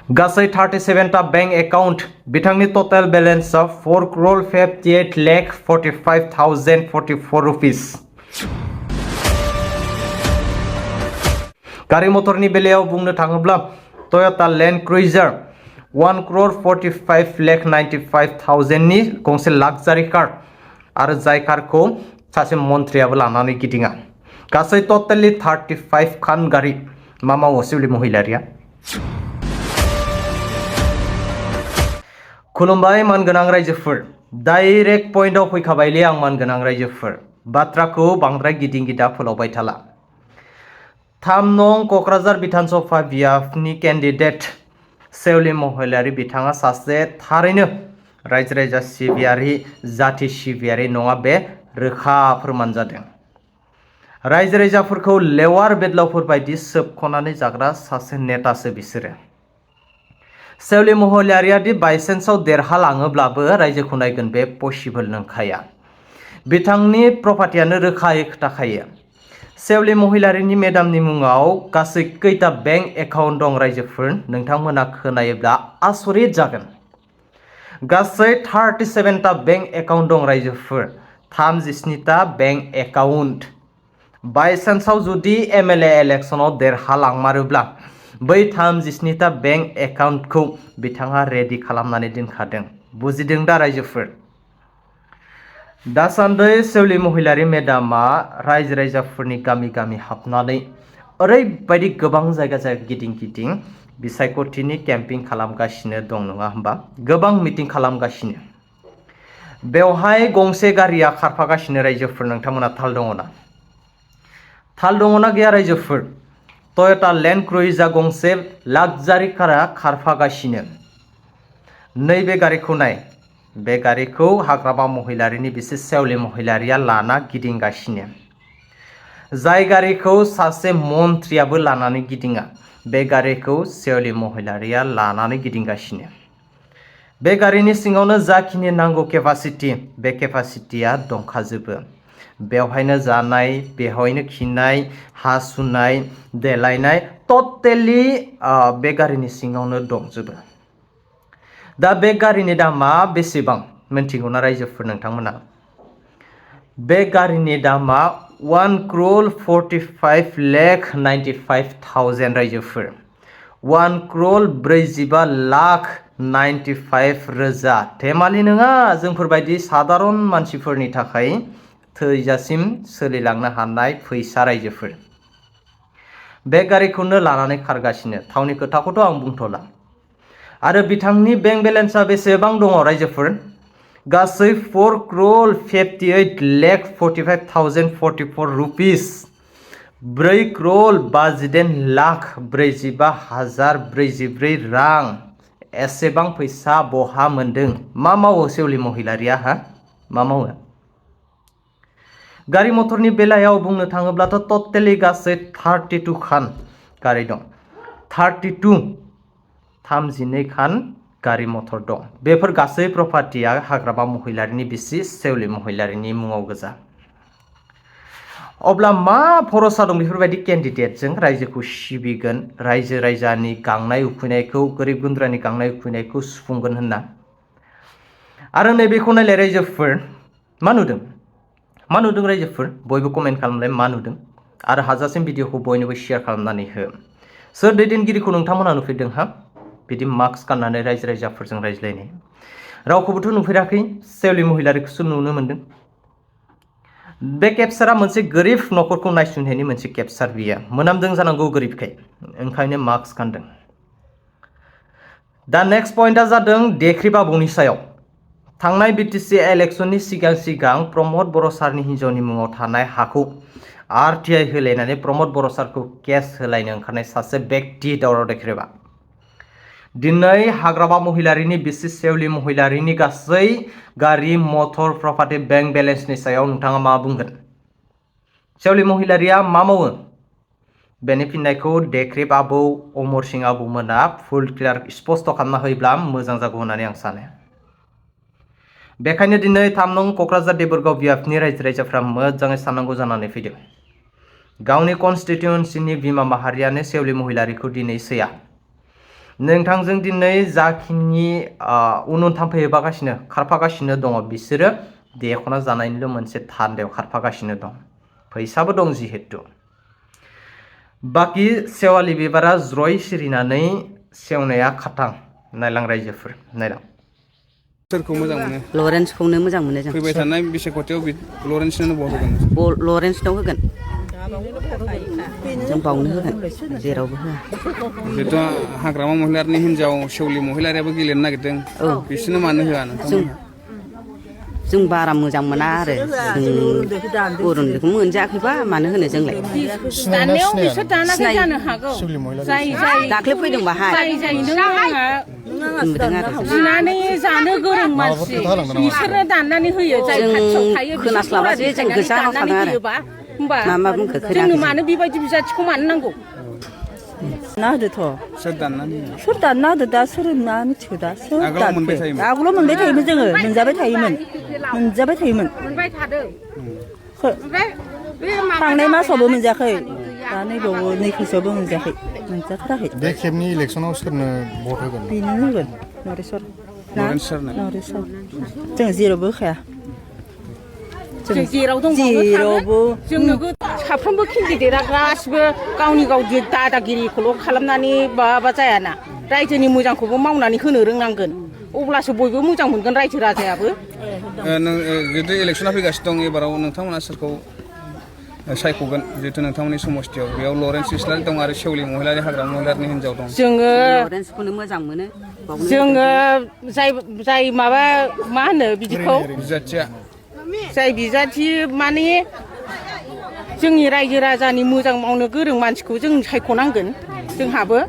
गासै 37 टा bank account बिथांनि total balance 4 crore 58 lakh 45,044 rupees. गारि मटरनि बेलायाव बुंनो थाङोब्ला Toyota land cruiser 1 crore 45 lakh 95,000 नि गंसे लाक्जारि कार आरो जाय कारखौ सासे मन्थ्रियाबो लानानै गिदिङा। गासै टोटली 35 खान गारि मा मावो शिवली महिलारिया। खुलुमबाय मानगोनां रायजोफोर, डाइरेक्ट पॉइंटआव फैखाबायले आं मानगोनां रायजोफोर, बाथ्राखौ बांद्राय गिदिं गिदा फोलावबाय थाला। 3 नं क'क्राझार विधानसभा बियाबनि कैंडिडेट शिवली महिलारी बिथाङा सासे थारैनो रायजो राजा सिबियारि जाथि सिबियारि नङा बे रोखा फोरमान जादों। रायजो राजाफोरखौ लेवार बेदलावफोर बायदि सोबख'नानै जाग्रा सासे नेतासो बिसोरो। शिवली महिलारिया दि बायसेन्सआव देरहालाङोब्लाबो रायजोखौ नायगोन बे पसिबल नंखाया। बिथांनि प्रपार्टियानो रोखायै खोथाखायो। शिवली महिलारिनि मेडामनि मुङाव गासै खैथा बैंक एकाउन्ट दं रायजोफोर नोंथांमोना खोनायोब्ला आसरित जागोन। गासै 37 टा बैंक एकाउन्ट दं रायजोफोर, 37 टा बैंक एकाउन्ट। बायसेन्सआव जुदि एमएलए इलेक्शनाव देरहालांमारोब्ला बै 37 टा बैंक एकाउन्टखौ बिथाङा रेडि खालामनानै दोनखादों। बुजिदों दा रायजोफोर? दासान्दै शिवली महिलारी मेडामा रायजो राजाफोरनि गामि गामि हाबनानै ओरैबायदि गोबां जायगा गिदिं गिदिं बिसायख'थिनि केम्पिं खालामगासिनो दं नङा होमबा? गोबां मिटिं खालामगासिनो। बेवहाय गंसे गारिया खारफागासिनो रायजोफोर, नोंथांमोना थाल दङना? थाल दङना गैया रायजोफोर? टयोटा लैंड क्रूजर गंसे लाक्जारि कारा खारफागासिनो। नैबे गारिखौ नाय, बे गारिखौ हाग्रामा महिलारिनि बिसि शिवली महिलारिया लाना गिदिंगासिनो। जाय गारिखौ सासे मन्थ्रियाबो लानानै गिदिङा, बे गारिखौ शिवली महिलारिया लानानै गिदिंगासिनो। बे गारिनि सिङावनो जाखिनि नांगौ केपासिटी, बे केपासिटीया दंखाजोबो। बेवहायनो जानाय, बेवहायनो खिनाय, हासुनाय, देलायनाय टटेलि बे गारिनि सिङावनो दंजोबो। दा बे गारिनि दामा बेसेबां मिन्थिगौना रायजोफोर नोंथांमोना? बे गारिनि दामा 1 crore 45 lakh 95,000 रायजोफोर। 1 crore 45 लाख 95,000। धेमालि नङा, जोंफोरबायदि साधारन मानसिफोरनि थाखाय थैजासिम सोलिलांनो हानाय फैसा रायजोफोर। बे गारिखौनो लानानै खारगासिनो। थावनि खोथाखौथ' आं बुंथ'ला। आरो बिथांनि बैंक बेलेन्सआ बेसेबां दङ रायजोफोर? गासै 4 crore 58 lakh 45,044 rupees. 4 crore 58 lakh 45,044 रां। एसेबां फैसा बहा मोनदों? मा मावो शिवली महिलारिया हा? मा मावो? गारि मटरनि बेलायाव बुंनो थाङोब्लाथ' टटेलि गासै 32 खान गारि दं। 32 खान गारि मटर दं। बेफोर गासै प्रपार्टिया हाग्रामा महिलारिनि बिसि शिवली महिलारिनि मुङाव गोजा। अब्ला मा भरोसा दं बेफोरबायदि केन्डिडेटजों रायजोखौ सिबिगोन, रायजो राजानि गांनाय उखैनायखौ, गोरिब गुन्द्रानि गांनाय उखैनायखौ सुफुंगोन होनना? आरो नैबेखौ नायलाय रायजोफोर, मा नुदों? मा नुदों रायजोफोर? बयबो कमेन्ट खालामलाय मा नुदों? आरो हाजासिम भिडिअखौ बयनोबो शेयार खालामनानै हो। सोर दैदेनगिरिखौ नोंथांमोना नुफेरदों हा? बिदि मास्क गाननानै रायजो राजाफोरजों रायज्लायनाय रावखौबोथ' नुफेराखै, शिवली महिलारिखौसो नुनो मोनदों। बे केपचारा मोनसे गोरिब न'खरखौ नायसुंनायनि मोनसे केपचार बियो। मोनामदों जानांगौ गोरिबखाय, ओंखायनो मास्क गानदों। दा नेक्स्ट पइन्टआ जादों देख्रि बाबुनि सायाव। थांनाय बिटिसि इलेक्शननि सिगां प्रमद बर' सारनि हिन्जावनि मुङाव थानाय हाखौ RTI होलायनानै प्रमद बर' सारखौ केस होलायनो ओंखारनाय सासे बेक्ति दावराव देख्रेबा दिनै हाग्रामा महिलारिनि बिसि शिवली महिलारिनि गासै गारि मटर प्रपार्टि बैंक बेलेन्सनि सायाव नोंथाङा मा बुंगोन? शिवली महिलारिया मा मावो? बेनि फिननायखौ देख्रेब आबौ, अमर सिंह आबौमोना फुल क्लियार स्पष्ट खालामना होयोब्ला मोजां जागौ होननानै आं सानो। बेखायनो दिनै 3 नं क'क्राझार देबोरगाव बियाबनि रायजो राजाफ्रा मोजाङै साननांगौ जानानै फैदों। गावनि कन्स्टिट्युएन्सिनि बिमा माहारियानो शिवली महिलारिखौ दिनै सैया। नोंथांजों दिनै जाखिनि उन उन थांफागासिनो खारफागासिनो दङ बिसोरो देखना जानायनिल' मोनसे थान्दायाव खारफागासिनो दं फैसाबो दं जिहेतु बाखि सेवालि बिबारा ज्रय सिरिनानै सेवनाया खाथां नायलां रायजोफोर नायलां सोरखौ मोजां मोनो लरेन्सखौनो मोजां मोनो जों फैबाय थानाय बिसायख'थियाव लरेन्सनो भट होगोन लरेन्सनाव होगोन जों बावनो होगोन जेरावबो होआ जिहेथु हाग्रामा महिलारिनि हिनजाव सेवलि महिलारियाबो गेलेनो नागिरदों बिसोरनो मानो होआ जों बारा मोजां मोना आरो जों अरुनदयखौ मोनजायाखैबा मानो होनो जोंलाय दानायाव बिसोर दानाखै जानो हागौ दाख्लै फैदों बाहाय बिनानै जानो गोरों मानसि बिसोरनो दाननानै होयो जाय खाथियाव थायो खोनास्लाबासो जों गोजानाव थादों आरो होमबा मा बुंखो जोंनो मानो बेबायदि बिजाथिखौ मानो नांगौ ना होदोथ' सोर दाननानै सोर दानना होदो दा सोर मा मिथिगौ दा सोर आगोलाव मोनबाय थायोमोन आगोलाव मोनबाय थायोमोन जोङो मोनजाबाय थायोमोन मोनबाय थादों थांनाय मासावबो मोनजायाखै दा नैबावबो नै खोसोआवबो मोनजायाखै मोनजाथाराखै बे खेबनि इलेक्सनाव सोरनो भट होगोन बेनो होगोन नरेस्वर लरेन्सनो नरेस्वर जों जेरावबो होखाया जों जेराव दं जेरावबो जोंनो साफ्रोमबो केन्डिडेटआ गासिबो गावनि गाव दादागिरिखौल' खालामनानै माबा जायाना रायजोनि मोजांखौबो मावनानै होनो रोंनांगोन अब्लासो बयबो मोजां मोनगोन रायजो राजायाबो जिहेतु इलेक्सना फैगासिनो दं एबाराव नोंथांमोना सोरखौ सायख'गोन जिहेतु नोंथांमोननि समस्थियाव बेयाव लरेन्स इस्लारि दं आरो सेवलि महिलारि हाग्रामा महिलारिनि हिनजाव दं जोङो लरेन्सखौनो मोजां मोनो जोङो जाय माबा मा होनो बिदिखौ बिजाथिया जाय बिजाथि माने जोंनि रायजो राजानि मोजां मावनो गोरों मानसिखौ जों सायख'नांगोन जोंहाबो